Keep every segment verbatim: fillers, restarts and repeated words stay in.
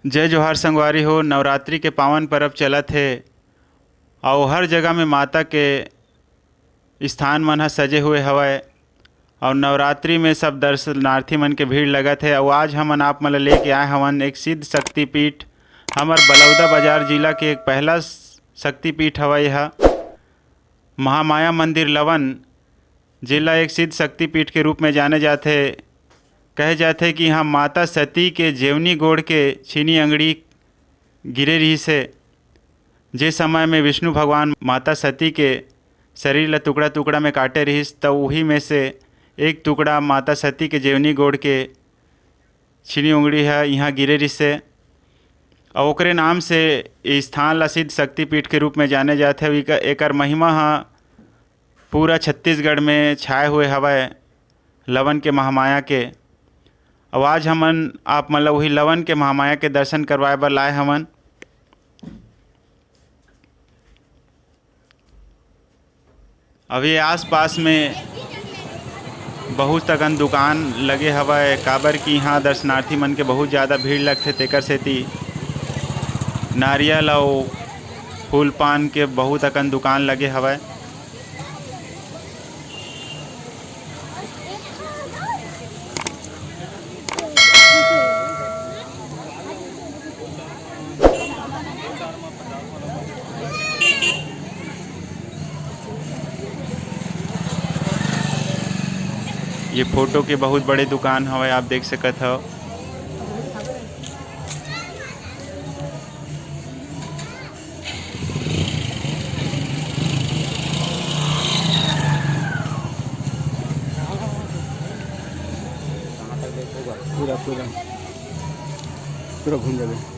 जय जोहार संगवारी हो, नवरात्रि के पावन परब चलत हे अउ हर जगह में माता के स्थान मन ह सजे हुए हवय अउ नवरात्रि में सब दर्शनार्थी मन के भीड़ लगत हे। अउ आज हमन आप मन ल लेके आए हवन एक सिद्ध शक्तिपीठ, हमर बलौदा बाजार जिला के एक पहला शक्तिपीठ हवय यह महामाया मंदिर लवन, जेला एक सिद्ध शक्तिपीठ के रूप में जाने जाथे। कहे जाथे कि इहाँ माता सती के जेवनी गोड़ के छीनी अंगड़ी गिरे रिहिस हे। जे समय में विष्णु भगवान माता सती के शरीर ला टुकड़ा-टुकड़ा में काटे रिहिस, त उही में से एक टुकड़ा माता सती के जेवनी गोड़ के छीनी उंगड़ी ह इहाँ गिरे रिहिस हे। अउ ओकरे नाम से ए स्थान ला सिद्ध शक्तिपीठ के रूप में जाने जाथे। अउ इकर, एकर महिमा ह पूरा छत्तीसगढ़ में छाए हुए हवय लवन के महामाया के। अउ आज हमन आप मन ल उही लवन के महामाया के दर्शन करवाए बर लाए हवन। अब ये आसपास में बहुत अकन दुकान लगे हवय, काबर कि इहाँ दर्शनार्थी मन के बहुत ज़्यादा भीड़ लगथे, तेकर सेती नारियल अउ फूल पान के बहुत अकन दुकान लगे हवय। ये फोटो के बहुत बड़े दुकान हवय, आप देख सकत हव। पूरा, पूरा, पूरा घूम जाबे।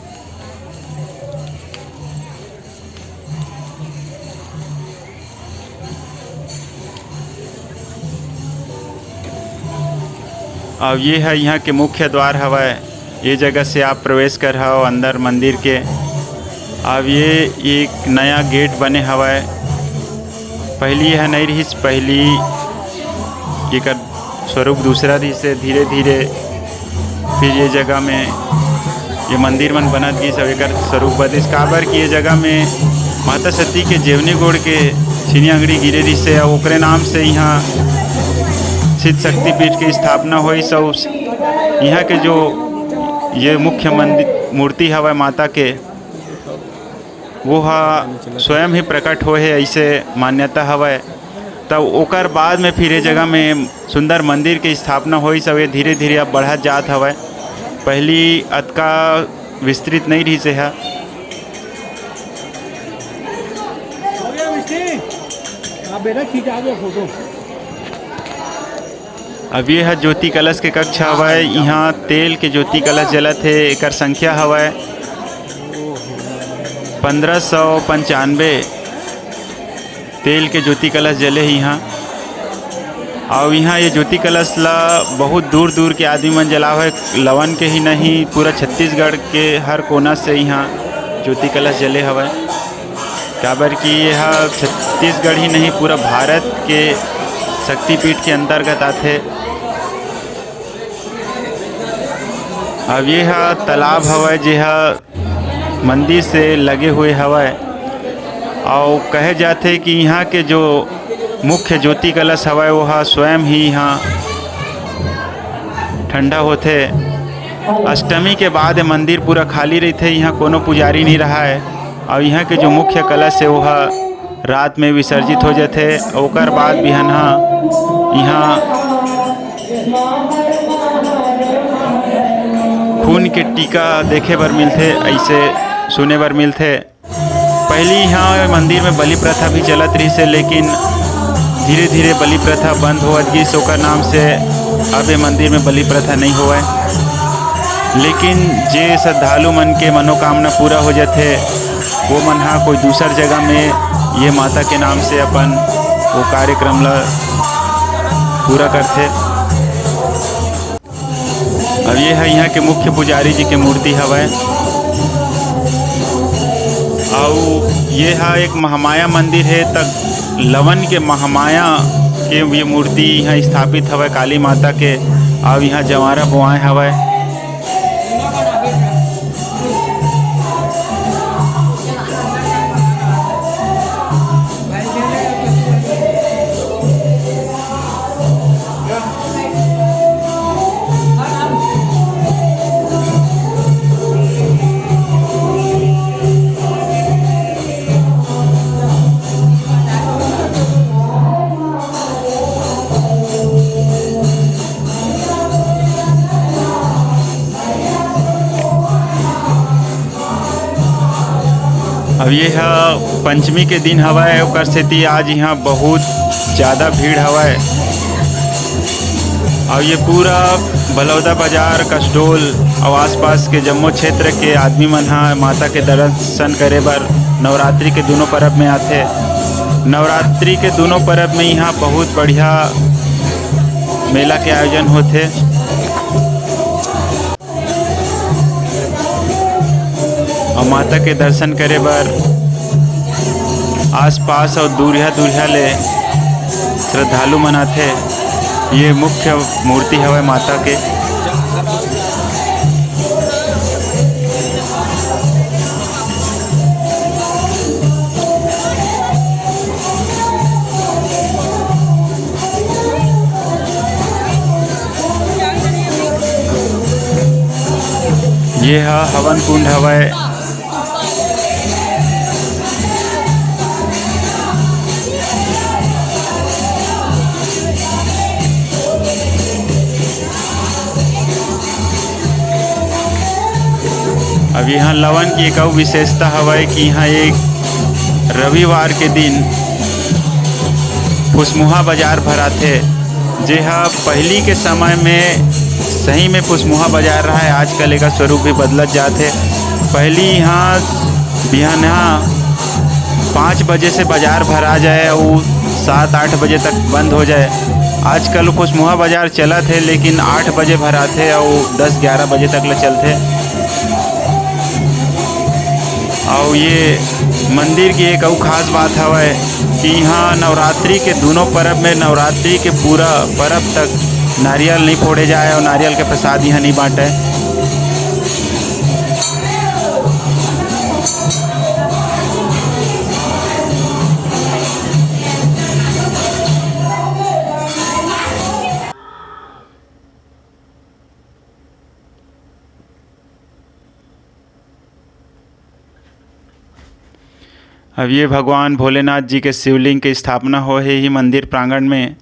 अब ये ह इहाँ के मुख्य द्वार हवय। ये जगह से आप प्रवेश कर हव अंदर मंदिर के। अब ये एक नया गेट बने हवय, पहली यह नहीं रहिस, पहली एकर स्वरूप दूसरा रहिस हे। धीरे धीरे फिर ये जगह में ये मंदिर मन बनत गिस अउ एकर स्वरूप बदलिस, काबर कि ये जगह में माता सती के जेवनी गोड़ के छीनी अंगड़ी गिरे रहिस हे अउ ओकरे नाम से इहाँ सिद्ध शक्तिपीठ के स्थापना होइस अउ इहाँ के जो ये मुख्य मंदिर, मूर्ति हवय माता के, वो ह स्वयं ही प्रकट होए हे, ऐसे मान्यता हवय। तब ओकर बाद में फिर ये जगह में सुंदर मंदिर के स्थापना होइस, अउ ये धीरे-धीरे अब बढ़त जात हवय। पहली अतका विस्तृत नइ रिहिस हे। अब ये ह ज्योति कलश के कक्ष हवय। इहाँ तेल के ज्योति कलश जलत हे। एकर संख्या हवय पंद्रह सौ पंचानवे तेल के ज्योति कलश जले हे इहाँ। अउ इहाँ ये ज्योति कलश ला बहुत दूर दूर के आदमी मन जलावय। लवन के ही नहीं, पूरा छत्तीसगढ़ के हर कोना से इहाँ ज्योति कलश जले हवय। काबर कि ये ह छत्तीसगढ़ ही नहीं, पूरा भारत के शक्तिपीठ के अंतर्गत आथे। अब ये ह तालाब हवय, जे ह मंदिर से लगे हुए हवय, अउ कहे जाथे कि इहाँ के जो मुख्य ज्योति कलश हवय, वो ह स्वयं ही इहाँ ठंडा होथे। अष्टमी के बाद ये मंदिर पूरा खाली रहिथे, इहाँ कोनो पुजारी नइ रहय, अउ इहाँ के जो मुख्य कलश हे, वो ह रात में विसर्जित हो जाथे। ओकर बाद बिहनहा इहाँ खून के टीका देखे बर मिलथे, ऐसे सुने बर मिलथे। पहली इहाँ मंदिर में बलि प्रथा भी चलत रहिस हे, लेकिन धीरे-धीरे बलि प्रथा बंद होवत गिस, ओकर नाम से अब ये मंदिर में बलि प्रथा नहीं होवय। लेकिन जे श्रद्धालु मन के मनोकामना पूरा हो जाथे, वो मन हा कोई दूसर जगह में ये माता के नाम से अपन वो कार्यक्रम ला पूरा करथे। अब ये ह इहाँ के मुख्य पुजारी जी के मूर्ति हवय। अउ ये ह एक महामाया मंदिर हे, त लवन के महामाया के ये मूर्ति इहाँ स्थापित हवय काली माता के। अउ इहाँ जवारा बोआए हवय। अब ये ह पंचमी के दिन हवय, ओकर सेती आज इहाँ बहुत ज्यादा भीड़ हवय। अब ये पूरा बलौदा बाजार, कसडोल अउ आसपास के जम्मो क्षेत्र के आदमी मन ह माता के दर्शन करे बर नवरात्रि के दूनों परब में आथे। नवरात्रि के दूनों परब में इहाँ बहुत बढ़िया मेला के आयोजन होथे। अउ माता के दर्शन करे बर आसपास अउ दूरिहा दूरिहा ले श्रद्धालु मन आथे। ये मुख्य मूर्ति हवय माता के। ये ह हवन कुंड हवय। अब इहाँ लवन की एक अउ विशेषता हवय कि इहाँ एक रविवार के दिन फुसमुहा बाजार भराथे, जे ह पहिली के समय में सही में फुसमुहा बाजार रहय। आजकल एकर स्वरूप भी बदलत जात हे। पहिली इहाँ बिहनहा पाँच बजे से बाजार भरा जाए अउ सात आठ बजे तक बंद हो जाए। आजकल फुसमुहा बाजार चलत हे, लेकिन आठ बजे भराथे अउ दस ग्यारह बजे तक ले चलथे। अउ ये मंदिर की एक अउ खास बात हवय कि इहाँ नवरात्रि के दूनों परब में, नवरात्रि के पूरा परब तक नारियल नहीं फोड़े जाए अउ नारियल के प्रसाद इहाँ नहीं बांटे। अब ये भगवान भोलेनाथ जी के शिवलिंग के स्थापना होए हे ही मंदिर प्रांगण में।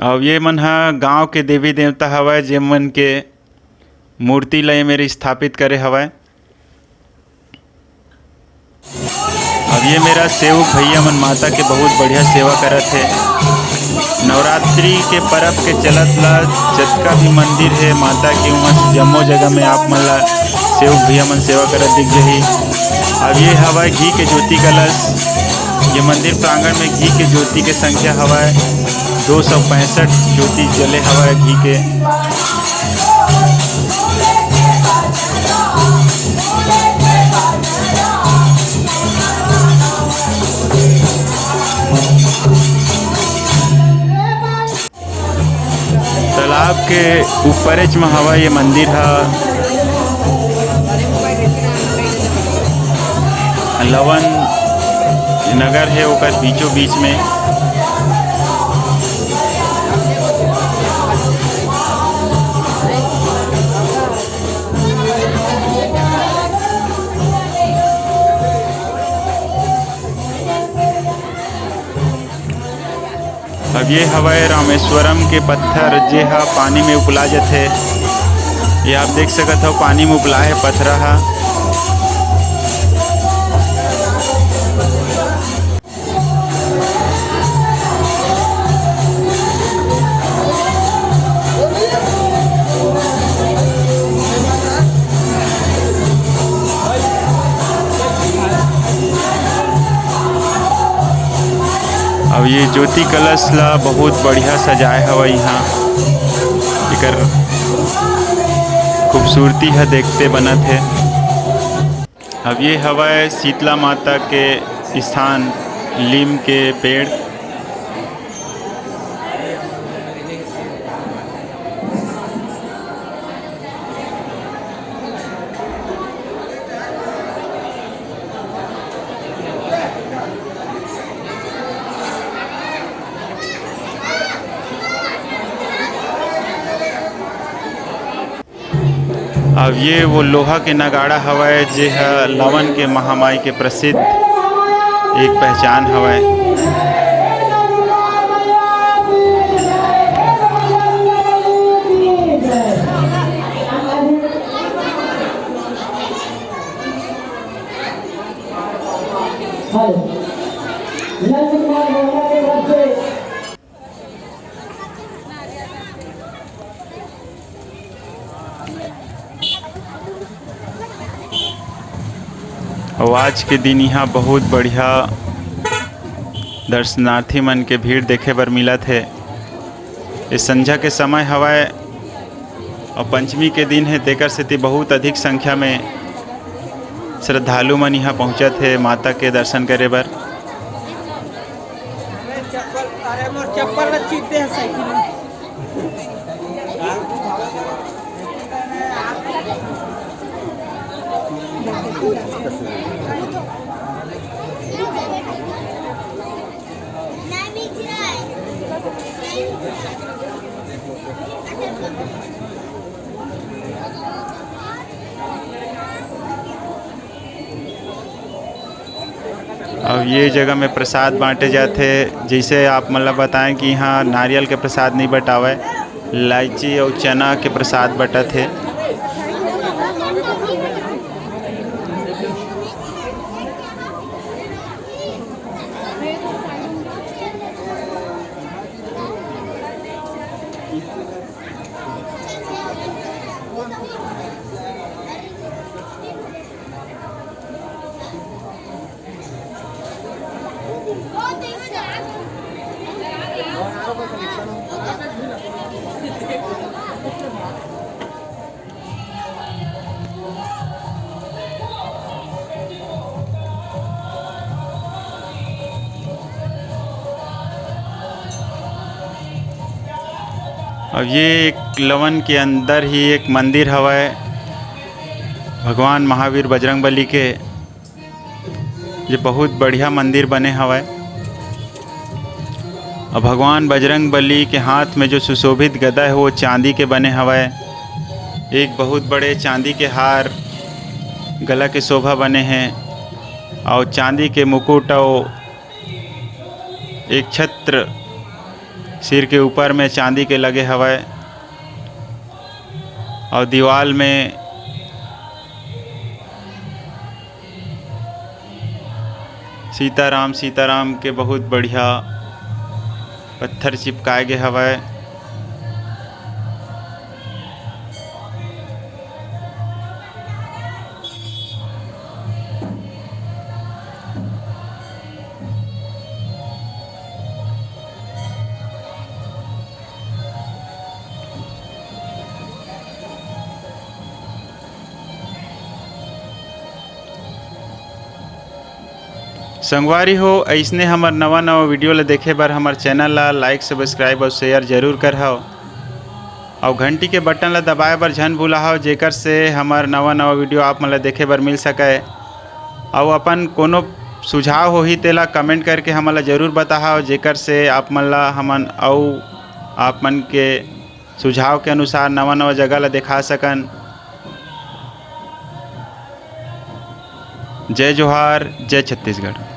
अउ ये मन ह गांव के देवी देवता हवय, जे मन के मूर्ति ल ये मेर स्थापित करे हवय। अब ये मेरा सेवक भैया मन माता के बहुत बढ़िया सेवा करत हे। नवरात्रि के परब के चलत ला जतका भी मंदिर हे माता के, उहाँ जम्मो जगह में आप मन ला सेवक भैया मन सेवा करत दिख जही। अब ये हवय घी के ज्योति कलश। ये मंदिर प्रांगण में घी के ज्योति के संख्या हवय दो सौ पैंसठ ज्योति जले हवय घी के। तालाब के ऊपरेच म हवय ये मंदिर ह। लवन नगर हे ओकर बीचों बीच में। अब ये हवय रामेश्वरम के पत्थर, जे ह पानी में उपला जथे। ये आप देख सकत हव, पानी में उपला हे पथरा ह। अब ये ज्योति कलश ला बहुत बढ़िया सजाए हवय इहाँ, एकर खूबसूरती ह देखते बनत हे। अब ये हवय शीतला माता के स्थान, लीम के पेड़। ये वो लोहा के नगाड़ा हवय, जे ह लवन के महामाई के प्रसिद्ध एक पहचान हवय। अउ आज के दिन इहाँ बहुत बढ़िया दर्शनार्थी मन के भीड़ देखे बर मिलत हे। ये संझा के समय हवय अउ पंचमी के दिन हे, तेकर सेती बहुत अधिक संख्या में श्रद्धालु मन इहाँ पहुँचत हे माता के दर्शन करे बर। अरे चप्पल, अरे मोर चप्पल ला चीर दे हे साइकिल में। अब ये जगह में प्रसाद बांटे जाथे। जैसे आप मन ला बताएं कि यहाँ नारियल के प्रसाद नहीं बटावय, इलायची और चना के प्रसाद बटत हे। अब ये एक लवन के अंदर ही एक मंदिर हवय भगवान महावीर बजरंग बली के। ये बहुत बढ़िया मंदिर बने हवय। और भगवान बजरंग बली के हाथ में जो सुशोभित गदा है, वो चांदी के बने हवय। एक बहुत बड़े चांदी के हार, गला के शोभा बने हैं, और चांदी के मुकुट, और एक छत्र सिर के ऊपर में चांदी के लगे हवय, और दीवाल में सीताराम, सीताराम के बहुत बढ़िया पत्थर चिपकाए गे हवय। संगवारी हो, अइसने हमर नवा नवा video ल देखे बर हमर channel ल like, subscribe और share जरूर करहव। अउ घंटी के button ल दबाए बर झन भूलाहव, जेकर से हमर नवा नवा video आप मन ल देखे बर मिल सकय। अउ अपन कोनो सुझाव होही, तेला comment करके हमन ल जरूर बताहव, जेकर से आप मन ल हमन अउ आप मन के सुझाव के अनुसार नवा नवा जगह ल देखा सकन। जय जोहार, जय छत्तीसगढ़।